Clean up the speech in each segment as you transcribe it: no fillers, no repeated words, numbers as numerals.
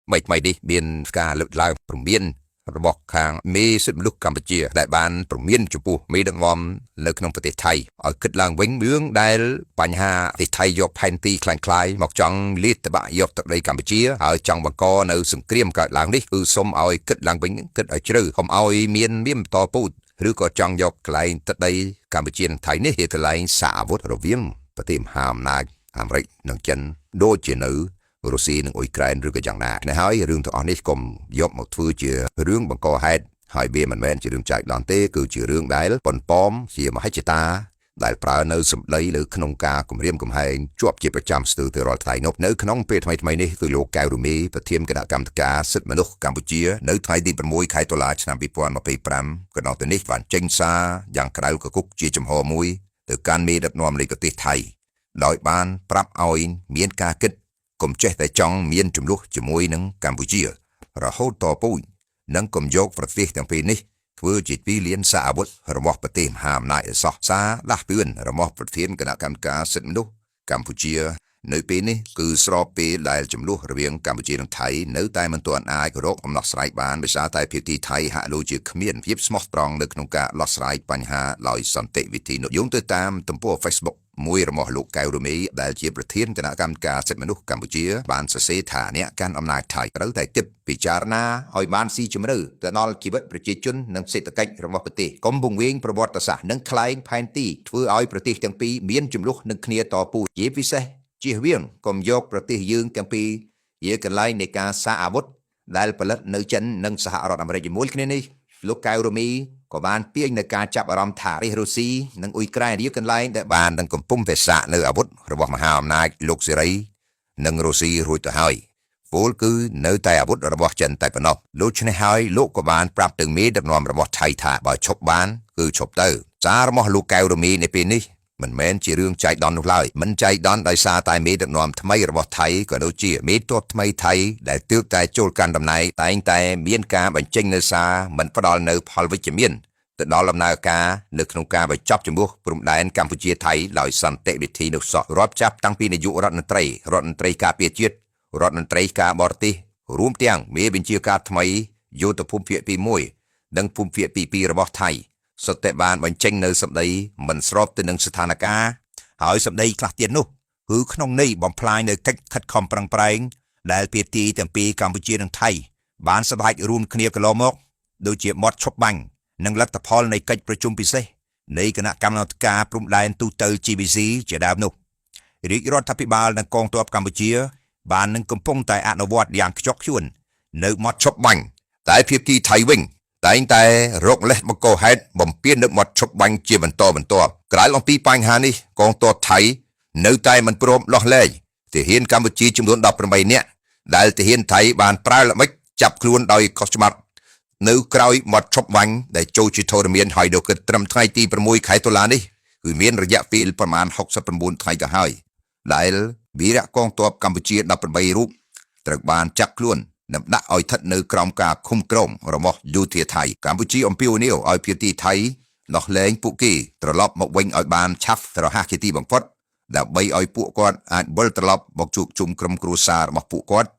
ថ្មីថ្មីនេះមានការលើកឡើងព្រមានរបស់ខាងមេសិទ្ធិមនុស្សកម្ពុជាដែលបានព្រមានចំពោះមេដឹកនាំនៅក្នុងប្រទេសថៃឲ្យគិតឡើងវិញរឿងដែលបញ្ហាប្រទេសថៃយកផែនទីคล้ายៗមកចង់លាតត្បាក់យកទឹកដីកម្ពុជាហើយចង់បង្កនៅសង្គ្រាមកើតឡើងនេះគឺសូមឲ្យគិតឡើងវិញគិតឲ្យជ្រៅកុំឲ្យមានមានបន្តពូជឬក៏ចង់យកកន្លែងទឹកដីកម្ពុជានិងថៃនេះជាកន្លែងសាកអាវុធរវាងប្រទេសមហាអំណាចអាមេរិកនិងចិនដូចជានៅរុស្ស៊ីនិងអ៊ុយក្រែនឬក៏យ៉ាងណានេះហើយរឿងទាំងអស់នេះកុំយកមកធ្វើជារឿងបង្កហេតុហើយវាមិនមែនជារឿងចែកដន្យទេគឺជារឿងដែលប៉ុនប៉មជាមហិច្ឆតាដែលប្រើនៅសម្ដីលើក្នុងការគម្រាមកំហែងជាប់ជាប្រចាំស្ទើរទៅរាល់ថ្ងៃនោះនៅក្នុងពេលថ្មីៗនេះគឺលោកកៅរមីប្រធានគណៈកម្មការសិទ្ធិមនុស្សកម្ពុជានៅថ្ងៃទី6ខែតុលាឆ្នាំ2025កន្លងទៅនេះបានចេញសារយ៉ាងក្តៅគគុកជាចំហមួយទៅកាន់មេដឹកនាំនៃប្រទេសថៃដោយបានប្រាប់ឲ្យមានការគិតកុំចេះតែចង់មានចំនួនជាមួយនឹងកម្ពុជា រហូតតពូជនិងកុំយកប្រទេសទាំងពីរនេះធ្វើជាទីលានសាអាវុធរបស់ប្រទេសមហាអំណាចឲ្យសោះសារដាស់តឿនរបស់ប្រធានគណៈកម្មការសិទ្ធិមនុស្សកម្ពុជានៅពេលនេះគឺស្របពេលដែលចំនួនរវាងកម្ពុជានិងថៃនៅតែមិនទាន់អាចរកដំណោះស្រាយបានដោយសារតែភាគីថៃហាក់ដូចជាគ្មានភាពស្មោះត្រង់នៅក្នុងការដោះស្រាយបញ្ហាដោយសន្តិវិធីនោះយោងទៅតាមទំព័រ Facebook មួយរបស់លោកកៅរមីដែលជាប្រធានគណៈកម្មការសិទ្ធិមនុស្សកម្ពុជាបានសរសេរថាអ្នកកាន់អំណាចថៃត្រូវតែគិតពិចារណាឲ្យបានស៊ីជម្រៅទៅដល់ជីវិតប្រជាជននិងសេដ្ឋកិច្ចរបស់ប្រទេសកុំពង្វេងប្រវត្តិសាស្ត្រនិងក្លែងផែនទីធ្វើឲ្យប្រទេសទាំងពីរមានចំនួននឹងគ្នាតពូជជាពិសេសជៀសវាងកុំយកប្រទេសយើងទាំងពីរជាកន្លែងនៃការសាកអាវុធដែលផលិតនៅចិននិងសហរដ្ឋអាមេរិកជាមួយគ្នានេះលោកកៅរមីក៏បានទាញនៅការចាប់អារម្មណ៍ថារុស្ស៊ីនិងអ៊ុយក្រែនជាកន្លែងដែលបាននឹងកំពុងតែសាកនៅអាវុធរបស់មហាអំណាចលោកសេរីនិងរុស្ស៊ីរួចទៅហើយពលគឺនៅតែអាវុធរបស់ចិនតែប៉ុណ្ណោះដូច្នេះហើយលោកក៏បានប្រាប់ទៅមេដឹកនាំរបស់ថៃថាបើឈប់បានគឺឈប់ទៅសាររបស់លោកកៅរមីនៅពេលនេះមិនមែនជារឿងចៃដន្យនោះឡើយមិនចៃដន្យដោយសារតែមេដឹកនាំថ្មីរបស់ថៃក៏ដូចជាមេទ័ពថ្មីថៃដែលទើបតែចូលកាន់តំណែងតែងតែមានការបញ្ចេញនៅសារមិនផ្ដល់នៅផលវិជ្ជមានទៅដល់ដំណើរការនៅក្នុងការបញ្ចប់ចំនួនព្រំដែនកម្ពុជាថៃដោយសន្តិវិធីនោះសោះរាប់ចាប់តាំងពីនាយករដ្ឋមន្ត្រីរដ្ឋមន្ត្រីការពារជាតិរដ្ឋមន្ត្រីការបរទេសរួមទាំងមេបញ្ជាការថ្មីយោធភូមិភាគទី1និងភូមិភាគទី2របស់ថៃសុទ្ធតែបានបញ្ចេញនៅសម្ដីមិនស្របទៅនឹងស្ថានភាពហើយសម្ដីខ្លះទៀតនោះគឺក្នុងន័យបំផ្លាញនៅកិច្ចខិតខំប្រឹងប្រែងដែលភាគីទាំងពីរកម្ពុជានិងថៃបានសម្រេចរួមគ្នាកន្លងមកដូចជាមាត់ឈប់បាញ់និងលទ្ធផលនៃកិច្ចប្រជុំពិសេសនៃគណៈកម្មាធិការព្រំដែនទូទៅ GBC ជាដើមនោះរាជរដ្ឋាភិបាលនិងកងទ័ពកម្ពុជា បាននឹងកំពុងតែអនុវត្តយ៉ាងខ្ជាប់ខ្ជួននៅមាត់ឈប់បាញ់តែភាគីថៃវិញតែងតែរកលេសបង្កហេតុបំពេញនៅមាត់ឈប់បាញ់ជាបន្តបន្ទាប់ក្រៅអំពីបញ្ហានេះកងទ័ពថៃនៅតែមិនព្រមដោះលែងទាហានកម្ពុជាចំនួន18នាក់ដែលទាហានថៃបានប្រើល្បិចចាប់ខ្លួនដោយខុសច្បាប់នៅក្រោយមាត់ឈប់បាញ់ដែលចូលជាធរមានហើយដល់គិតត្រឹមថ្ងៃទី6ខែតុលានេះគឺមានរយៈពេលប្រមាណ69ថ្ងៃទៅហើយដែលវីរៈកងទ័ពកម្ពុជា18រូបត្រូវបានចាប់ខ្លួននិងដាក់ឲ្យស្ថិតនៅក្រោមការឃុំក្រងរបស់យោធាថៃកម្ពុជាអំពាវនាវឲ្យភាគីថៃដោះលែងពួកគេត្រឡប់មកវិញឲ្យបានឆាប់រហ័សជាទីបំផុតដើម្បីឲ្យពួកគាត់អាចវិលត្រឡប់មកជួបជុំក្រុមគ្រួសាររបស់ពួកគាត់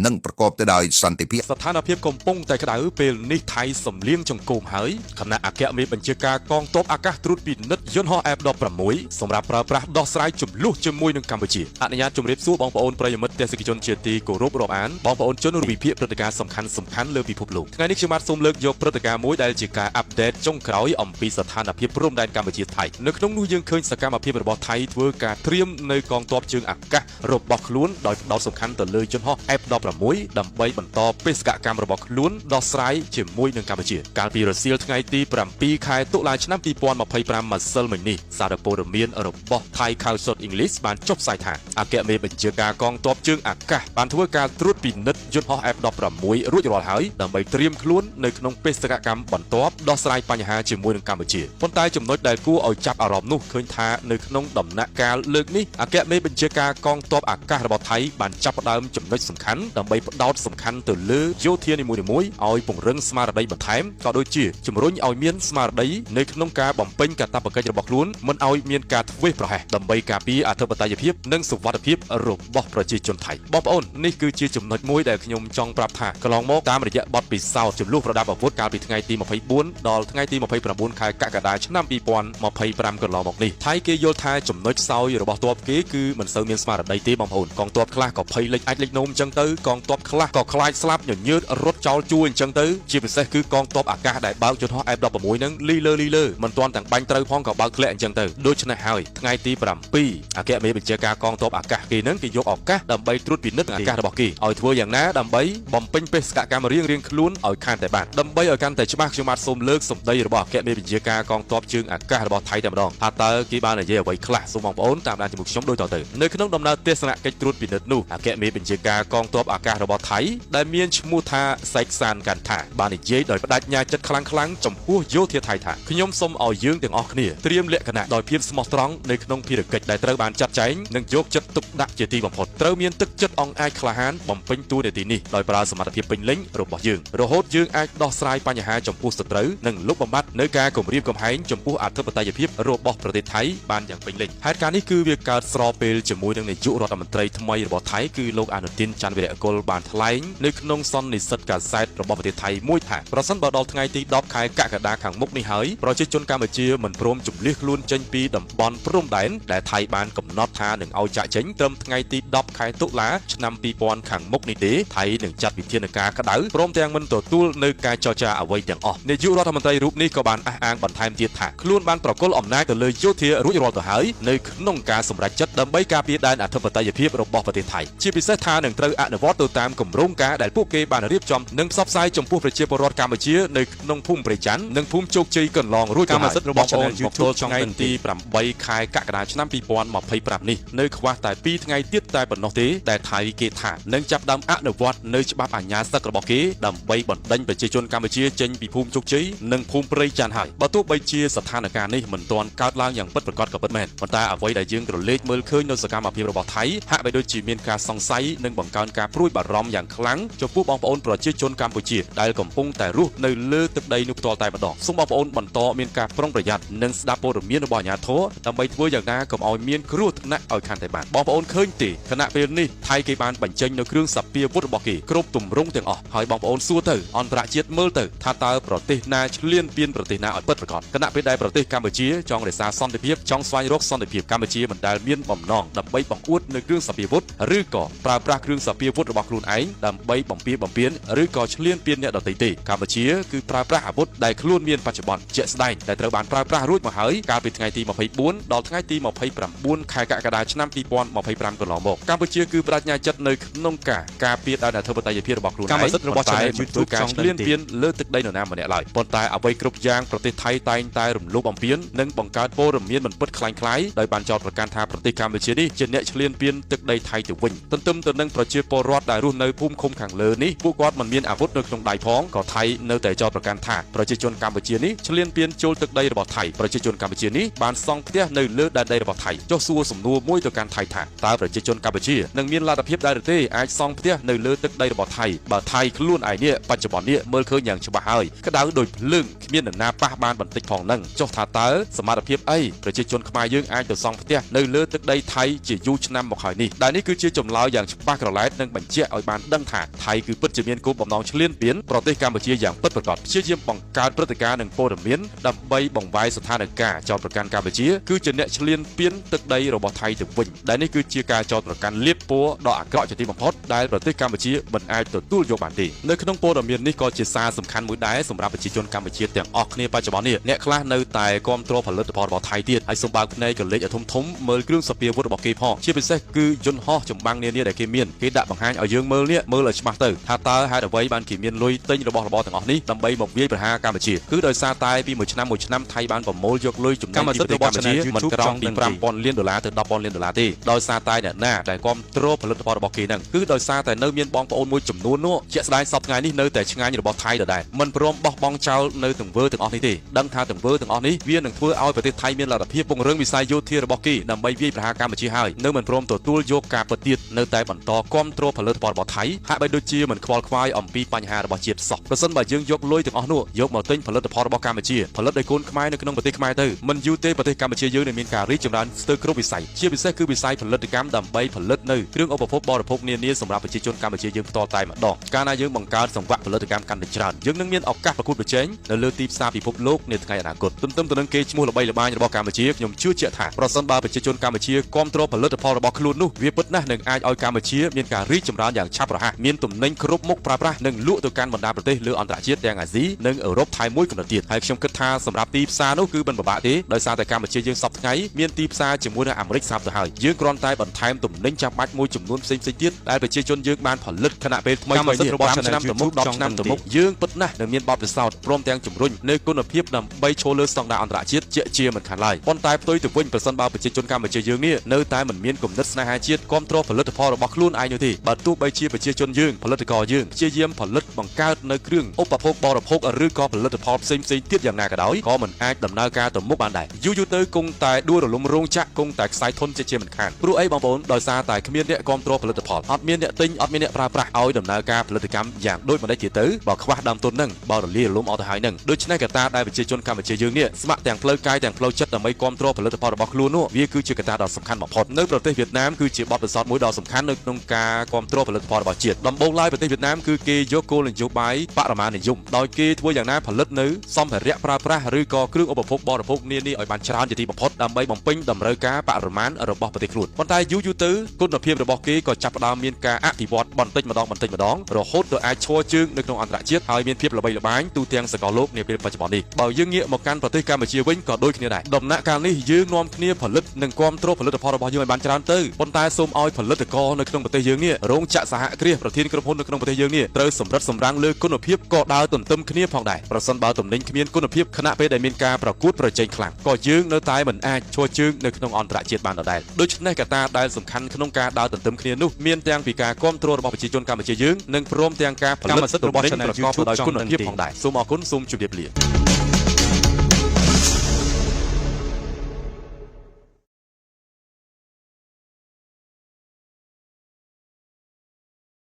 និងប្រកបទៅដោយសន្តិភាព ស្ថានភាពកំពុងតែក្តៅពេលនេះថៃសំលៀងចង្គោមហើយគណៈអគ្គមេបញ្ជាការកងទ័ពអាកាសត្រួតពិនិត្យយន្តហោះ F16 សម្រាប់ប្រើប្រាស់ដោះស្រាយជម្លោះជាមួយនឹងកម្ពុជាអនុញ្ញាតជម្រាបសួរបងប្អូនប្រិយមិត្តទស្សនិកជនជាទីគោរពរាប់អានបងប្អូនជនរួមវិភាគព្រឹត្តិការណ៍សំខាន់សំខាន់លើពិភពលោកថ្ងៃនេះខ្ញុំបាទសូមលើកយកព្រឹត្តិការណ៍មួយដែលជាការ update ចុងក្រោយអំពីស្ថានភាពព្រំដែនកម្ពុជាថៃនៅក្នុងនោះយើងឃើញសកម្មភាពរបស់ថៃធ្វើការត្រៀមនៅកងទ័ពជើងអាកាសរបស់ខ្លួនដោយផ្ដោតសំខាន់ទៅលើយន្តហោះ F16 ដើម្បីបន្តបេសកកម្មរបស់ខ្លួនដោះស្រាយជាមួយនឹងកម្ពុជាកាលពីរសៀលថ្ងៃទី7ខែតុលាឆ្នាំ2025ម្សិលមិញនេះសារព័ត៌មានរបស់ Thai Council English បានចុះផ្សាយថាអគ្គមេបញ្ជាការកងទ័ពជើងអាកាសបានធ្វើការត្រួតពិនិត្យយន្តហោះ F16 រួចរាល់ហើយដើម្បីត្រៀមខ្លួននៅក្នុងបេសកកម្មបន្ទាប់ដោះស្រាយបញ្ហាជាមួយនឹងកម្ពុជាប៉ុន្តែចំណុចដែលគួរឲ្យចាប់អារម្មណ៍នោះឃើញថានៅក្នុងដំណាក់កាលលើកនេះអគ្គមេបញ្ជាការកងទ័ពអាកាសរបស់ថៃបានចាប់ផ្ដើមចំណុចសំខាន់ ដើម្បីផ្ដោតសំខាន់ទៅលើយោធានីមួយៗឲ្យពង្រឹងស្មារតីបន្ថែមក៏ដូចជាជំរុញឲ្យមានស្មារតីនៅក្នុងការបំពេញកាតព្វកិច្ចរបស់ខ្លួនមិនឲ្យមានការធ្វេសប្រហែសដើម្បីការពារអធិបតេយ្យភាពនិងសុវត្ថិភាពរបស់ប្រជាជនថៃបងប្អូននេះគឺជាចំណុចមួយដែលខ្ញុំចង់ប្រាប់ថាកន្លងមកតាមរយៈបទពិសោធន៍ចំនួនប្រដាប់អាវុធកាលពីថ្ងៃទី24ដល់ថ្ងៃទី29ខែកក្កដាឆ្នាំ2025កន្លងមកនេះថៃគេយល់ថាចំណុចខ្សោយរបស់ទ័ពគេគឺមិនសូវមានស្មារតីទេបងប្អូនកងទ័ពខ្លះក៏ភ័យលិចអាចលិចនោមអញ្ចឹងទៅកងទ័ពខ្លះក៏ខ្លាចស្លាប់ញញើតរត់ចោលជួរអញ្ចឹងទៅជាពិសេសគឺកងទ័ពអាកាសដែលបើកយន្តហោះ F16 ហ្នឹងលីលើមិនទាន់ទាំងបាញ់ត្រូវផងក៏បើកធ្លាក់អញ្ចឹងទៅដូច្នេះហើយថ្ងៃទី7អគ្គមេបញ្ជាការកងទ័ពអាកាសគេហ្នឹងគេយកឱកាសដើម្បីត្រួតពិនិត្យអាកាសរបស់គេឲ្យធ្វើយ៉ាងណាដើម្បីបំពេញបេសកកម្មរៀងៗខ្លួនឲ្យខានតែបានដើម្បីឲ្យកាន់តែច្បាស់ខ្ញុំបាទសូមលើកសម្ដីរបស់អគ្គមេបញ្ជាការកងទ័ពជើងអាកាសរបស់ថៃតែម្ដងថាតើគេបាននិយាយអ្វីខ្លះសូមបងប្អូនតាមដានជាមួយខ្ញុំដូចតទៅនៅក្នុងដំណើរទស្សនកិច្ចត្រួតពិនិត្យនោះអគ្គមេបញ្ជាការកងទ័ពអាកាសរបស់ថៃដែលមានឈ្មោះថាសែកសានកាន់ថាបាននិយាយដោយបដិញ្ញាចិត្តខ្លាំងៗចំពោះយោធាថៃថាខ្ញុំសូមឲ្យយើងទាំងអស់គ្នាត្រៀមលក្ខណៈដោយភាពស្មោះត្រង់នៅក្នុងភារកិច្ចដែលត្រូវបានចាត់ចែងនិងយកចិត្តទុកដាក់ជាទីបំផុតត្រូវមានទឹកចិត្តអង់អាចក្លាហានបំពេញតួនាទីនេះដោយប្រើសមត្ថភាពពេញលេញរបស់យើងរហូតយើងអាចដោះស្រាយបញ្ហាចំពោះសត្រូវនិងលុបបំបាត់នៅការគំរាមកំហែងចំពោះអធិបតេយ្យភាពរបស់ប្រទេសថៃបានយ៉ាងពេញលេញហេតុការណ៍នេះគឺវាកើតស្របពេលជាមួយនឹងនាយករដ្ឋមន្ត្រីថ្មីរបស់ថៃគឺលោកអនុទិនច័ន្ទវិរៈគុលបានថ្លែងនៅក្នុងសន្និសីទកាសែតរបស់ប្រទេសថៃមួយថាប្រសិនបើដល់ថ្ងៃទី10ខែកក្កដាខាងមុខនេះហើយប្រជាជនកម្ពុជាមិនព្រមជម្លៀសខ្លួនចេញពីតំបន់ព្រំដែនដែលថៃបានកំណត់ថានឹងឲ្យចាក់ចេញត្រឹមថ្ងៃទី10ខែតុលាឆ្នាំ2000ខាងមុខនេះទេថៃនឹងចាត់វិធានការក្តៅព្រមទាំងមិនទទួលនៅការចរចាអ្វីទាំងអស់នាយករដ្ឋមន្ត្រីរូបនេះក៏បានអះអាងបន្ថែមទៀតថាខ្លួនបានប្រគល់អំណាចទៅលើយោធារួចរាល់ទៅហើយនៅក្នុងការសម្រេចចិត្តដើម្បីការពារដែនអធិបតេយ្យភាពរបស់ប្រទេសថៃជាពិសេសថានឹងត្រូវអនុវត្តទៅតាមគម្រោងការដែលពួកគេបានរៀបចំនិងផ្សព្វផ្សាយចំពោះប្រជាពលរដ្ឋកម្ពុជានៅក្នុងភូមិព្រៃច័ន្ទនិងភូមិជោគជ័យកន្លងរួចទៅហើយរបស់ Channel YouTube ថ្ងៃទី8ខែកក្កដាឆ្នាំ2025នេះនៅខ្វះតែ2ថ្ងៃទៀតតែប៉ុណ្ណោះទេដែលថៃគេថានឹងចាប់ដើមអនុវត្តនៅច្បាប់អាជ្ញាសឹករបស់គេដើម្បីបណ្ដេញប្រជាជនកម្ពុជាចេញពីភូមិជោគជ័យនិងភូមិព្រៃច័ន្ទហើយបើទោះបីជាស្ថានភាពនេះមិនទាន់កើតឡើងយ៉ាងពិតប្រាកដក៏ពិតមែនប៉ុន្តែអ្វីដែលយើងក្រឡេកមើលឃើញនៅសកម្មភាពរបស់ថៃហាក់បីដូចជាមានការសង្ស័យនិងបង្កើនការព្រួយបារម្ភយ៉ាងខ្លាំងចំពោះបងប្អូនប្រជាជនកម្ពុជាដែលកំពុងតែរស់នៅលើទឹកដីនោះផ្ទាល់តែម្ដងសូមបងប្អូនបន្តមានការប្រុងប្រយ័ត្ននិងស្ដាប់ព័ត៌មានរបស់អាជ្ញាធរដើម្បីធ្វើយ៉ាងណាកុំឲ្យមានគ្រោះថ្នាក់ឲ្យខានតែបានបងប្អូនឃើញទេខណៈពេលនេះថៃគេបានបញ្ចេញនៅគ្រឿងសព្វាវុធរបស់គេគ្រប់ទម្រង់ទាំងអស់ហើយបងប្អូនសួរទៅអន្តរជាតិមើលទៅថាតើប្រទេសណាឈ្លានពានប្រទេសណាឲ្យពិតប្រាកដខណៈពេលដែលប្រទេសកម្ពុជាចង់រក្សាសន្តិភាពចង់ស្វែងរកសន្តិភាពកម្ពុជាមិនដែលមានបំណងដើម្បីបង្អួតនៅគ្រឿងសព្វាវុធឬក៏ប្រើប្រាស់គ្រឿងសព្វាវុធរបស់ខ្លួនឯងដើម្បីបំពានឬក៏ឈ្លានពានអ្នកដទៃទេកម្ពុជាគឺប្រើប្រាស់អាវុធដែលខ្លួនមានបច្ចុប្បន្នជាក់ស្ដែងដែលត្រូវបានប្រើប្រាស់រួចមកហើយកាលពីថ្ងៃទី24ដល់ថ្ងៃទី29ខែកក្កដាឆ្នាំ2025កន្លងមកកម្ពុជាគឺបដិញ្ញាចិត្តនៅក្នុងការការពារដែនអធិបតេយ្យភាពរបស់ខ្លួនឯងកម្មសិទ្ធិរបស់ Channel YouTube ការឈ្លានពានលើទឹកដីនរណាម្នាក់ឡើយប៉ុន្តែអ្វីគ្រប់យ៉ាងប្រទេសថៃតែងតែរំលោភបំពាននិងបង្កើតព័ត៌មានមិនពិតក្លែងៗដោយបានចោទប្រកាន់ថាប្រទេសកម្ពុជានេះជាអ្នកឈ្លានពានទឹកដីថៃទៅវិញទន្ទឹមទៅនឹងប្រជាពលរដ្ឋដែលរស់នៅភូមិឃុំខាងលើនេះពួកគាត់មិនមានអាវុធនៅក្នុងដៃផងក៏ថៃនៅតែចោទប្រកាន់ថាប្រជាជនកម្ពុជានេះឈ្លានពានចូលទឹកដីរបស់ថៃប្រជាជនកម្ពុជានេះបានសង់ផ្ទះនៅលើដែនដីរបស់ថៃចុះសួរសំណួរមួយទៅកាន់ថៃថាតើប្រជាជនកម្ពុជានឹងមានលទ្ធភាពដែរឬទេអាចសង់ផ្ទះនៅលើទឹកដីរបស់ថៃបើថៃខ្លួនឯងនេះបច្ចុប្បន្ននេះមើលឃើញយ៉ាងច្បាស់ហើយក្តៅដោយភ្លើងគ្មាននរណាប៉ះបានបន្តិចផងនឹងចុះថាតើសមត្ថភាពអីប្រជាជនខ្មែរយើងអាចទៅសង់ផ្ទះនៅលើទឹកដីថៃជាយូរឆ្នាំមកហើយនេះដែលនេះគឺជាចម្លើយយ៉ាងច្បាស់ក្រឡែតនិងបញ្ជាក់ឲ្យបានដឹងថាថៃគឺពិតជាមានគោលបំណងឈ្លានពានប្រទេសកម្ពុជាយ៉ាងពិតប្រាកដព្យាយាមបង្កើតព្រឹត្តិការណ៍និងព័ត៌មានដើម្បីបង្វែរស្ថានភាពចោទប្រកាន់កម្ពុជាគឺជាអ្នកឈ្លានពានទឹកដីរបស់ថៃទៅវិញដែលនេះគឺជាការចោទប្រកាន់លាបពណ៌ដ៏អាក្រក់ជាទីបំផុតដែលប្រទេសកម្ពុជាមិនអាចទទួលយកបានទេនៅក្នុងព័ត៌មាននេះក៏ជាសារសំខាន់មួយដែរសម្រាប់ប្រជាជនកម្ពុជាទាំងអស់គ្នាបច្ចុប្បន្ននេះអ្នកខ្លះនៅតែគាំទ្រផលិតផលរបស់ថៃទៀតហើយសូមបើកភ្នែកក៏លេចឲ្យធំមើលគ្រឿងសព្វាវុធរបស់គេផងជាពិសេសគឺយន្តហោះចម្បាំងនានាដែលគេមានគេដាក់បង្ហាញឲ្យយើងមើលនេះមើលឲ្យច្បាស់ទៅថាតើហេតុអ្វីបានគេមានលុយទិញរបស់របរទាំងអស់នេះដើម្បីមកវាយប្រហារកម្ពុជាគឺដោយសារតែពីមួយឆ្នាំមួយឆ្នាំថៃបានប្រមូលយកលុយចំណេញពីប្រទេសកម្ពុជាមិនក្រោមពី5000លានដុល្លារទៅ10,000លានដុល្លារទេដោយសារតែអ្នកណាដែលគាំទ្រផលិតផលរបស់គេហ្នឹងគឺដោយសារតែនៅមានបងប្អូនមួយចំនួននោះជាក់ស្ដែងសពថ្ងៃនេះនៅតែឆ្ងាញ់របស់ថៃដដែលមិនព្រមបោះបង់ចោលនៅទង្វើទាំងអស់នេះទេដឹងថាទង្វើទាំងអស់នេះវានឹងធ្វើឲ្យប្រទេសថៃមានលទ្ធភាពពង្រឹងវិស័យយោធារបស់គេដើម្បីវាយប្រហារកម្ពុជាហើយនៅមិនព្រមទទួលយកការពិតទៀតនៅតែបន្តគាំទ្រផល ផលិតផលរបស់ថៃហាក់បីដូចជាមិនខ្វល់ខ្វាយអំពីបញ្ហារបស់ជាតិសោះប្រសិនបើយើងយកលុយទាំងអស់នោះយកមកទិញផលិតផលរបស់កម្ពុជាផលិតដោយកូនខ្មែរនៅក្នុងប្រទេសខ្មែរទៅមិនយូរទេប្រទេសកម្ពុជាយើងនឹងមានការរីកចម្រើនស្ទើរគ្រប់វិស័យជាពិសេសគឺវិស័យផលិតកម្មដើម្បីផលិតនៅគ្រឿងឧបភោគបរិភោគនានាសម្រាប់ប្រជាជនកម្ពុជាយើងផ្ទាល់តែម្ដងកាលណាយើងបង្កើតសង្វាក់ផលិតកម្មកាន់តែច្រើនយើងនឹងមានឱកាសប្រកួតប្រជែងនៅលើទីផ្សារពិភពលោកនាថ្ងៃអនាគតទន្ទឹមទៅនឹងគេឈ្មោះល្បីល្បាញរបស់កម្ពុជាខ្ញុំជឿជាក់ថាប្រសិនបើប្រជាជនកម្ពុជាគ្រប់គ្រងផលិតផលរបស់ខ្លួននោះវាពិតណាស់នឹងអាចឲ្យកម្ពុជាមានការរីកចម្រើនយ៉ាងឆាប់រហ័សមានទំនិញគ្រប់មុខប្រើប្រាស់និងលក់ទៅកាន់បណ្ដាប្រទេសលើអន្តរជាតិទាំងអាស៊ីនិងអឺរ៉ុបថែមមួយកម្រិតទៀតហើយខ្ញុំគិតថាសម្រាប់ទីផ្សារនោះគឺមិនពិបាកទេដោយសារតែកម្ពុជាយើងសពថ្ងៃមានទីផ្សារជាមួយនឹងអាមេរិកស្រាប់ទៅហើយយើងគ្រាន់តែបន្ថែមទំនិញចាំបាច់មួយចំនួនផ្សេងៗទៀតដែលប្រជាជនយើងបានផលិតខណៈពេលថ្មីៗនេះ5ឆ្នាំទៅមុខ10ឆ្នាំទៅមុខយើងពិតណាស់នឹងមានបទពិសោធន៍ព្រមទាំងជំរុញនៅគុណភាពដើម្បីឈរលើស្តង់ដារអន្តរជាតិជាជាមិនខានឡើយប៉ុន្តែផ្ទុយទៅវិញប្រសិនបើប្រជាជនកម្ពុជាយើងនេះនៅតែមិនមានគំនិតស្នេហាជាតិគ្រប់គ្រងផលិតផលរបស់ខ្លួនឯងនោះទេបើទោះបីជាប្រជាជនយើងផលិតករយើងព្យាយាមផលិតបង្កើតនៅគ្រឿងឧបភោគបរិភោគឬក៏ផលិតផលផ្សេងៗទៀតយ៉ាងណាក៏ដោយក៏មិនអាចដំណើរការទៅមុខបានដែរយូរៗទៅគង់តែដួលរលំរោងចក្រគង់តែខ្សែធនជាជាមិនខានព្រោះអីបងប្អូនដោយសារតែគ្មានអ្នកគ្រប់គ្រងផលិតផលអត់មានអ្នកទិញអត់មានអ្នកប្រើប្រាស់ឲ្យដំណើរការផលិតកម្មយ៉ាងដូចម្តេចទៀតទៅបើខ្វះដើមទុននឹងបើរលាយរលំអត់ទៅហើយនឹងដូច្នេះកត្តាដែលប្រជាជនកម្ពុជាយើងនេះស្ម័គ្រទាំងផ្លូវកាយទាំងផ្លូវចិត្តដើម្បីគ្រប់គ្រងផលិតផលរបស់ខ្លួននោះវាគឺជាកត្តាដ៏សំខាន់បំផុតនៅប្រទេសវៀតណាមគឺជាបទពិសោធន៍មួយដ៏សំខាន់នៅក្នុងការគ្រប់គ្រងផលិតផលរបស់ជាតិដំបូងឡើយប្រទេសវៀតណាមគឺគេយកគោលនយោបាយបរិមាណនិយមដោយគេធ្វើយ៉ាងណាផលិតនៅសម្ភារៈប្រើប្រាស់ឬក៏គ្រឿងឧបភោគបរិភោគនានាឲ្យបានច្រើនជាទីបំផុតដើម្បីបំពេញតម្រូវការបរិមាណរបស់ប្រទេសខ្លួនប៉ុន្តែយូរៗទៅគុណភាពរបស់គេក៏ចាប់ផ្ដើមមានការអភិវឌ្ឍបន្តិចម្ដងបន្តិចម្ដងរហូតទៅអាចឈរជើងនៅក្នុងអន្តរជាតិហើយមានភាពល្បីល្បាញទូទាំងសកលលោកនាពេលបច្ចុប្បន្ននេះបើយើងងាកមកកាន់ប្រទេសកម្ពុជាវិញក៏ដូចគ្នាដែរដំណាក់កាលនេះយើងនាំគ្នាផលិតនិងគាំទ្រផលិតផលរបស់យើងឲ្យបានច្រើនទៅប៉ុន្តែសូមឲ្យផលិតករនៅក្នុងប្រទេសយើងនេះរោងចក្រសហគ្រាសប្រធានក្រុមហ៊ុននៅក្នុងប្រទេសយើងនេះត្រូវសម្រិតសម្រាំងលើគុណភាពក៏ដើរទន្ទឹមគ្នាផងដែរប្រសិនបើទំនិញគ្មានគុណភាពខណៈពេលដែលមានការប្រកួតប្រជែងខ្លាំងក៏យើងនៅតែមិនអាចឈរជើងនៅក្នុងអន្តរជាតិបានដដែលដូច្នេះកត្តាដែលសំខាន់ក្នុងការដើរទន្ទឹមគ្នានោះមានទាំងពីការគាំទ្ររបស់ប្រជាជនកម្ពុជាយើងនិងព្រមទាំងការផលិតរបស់ប្រកបដោយគុណភាពផងដែរសូមអរគុណសូមជម្រាបលា។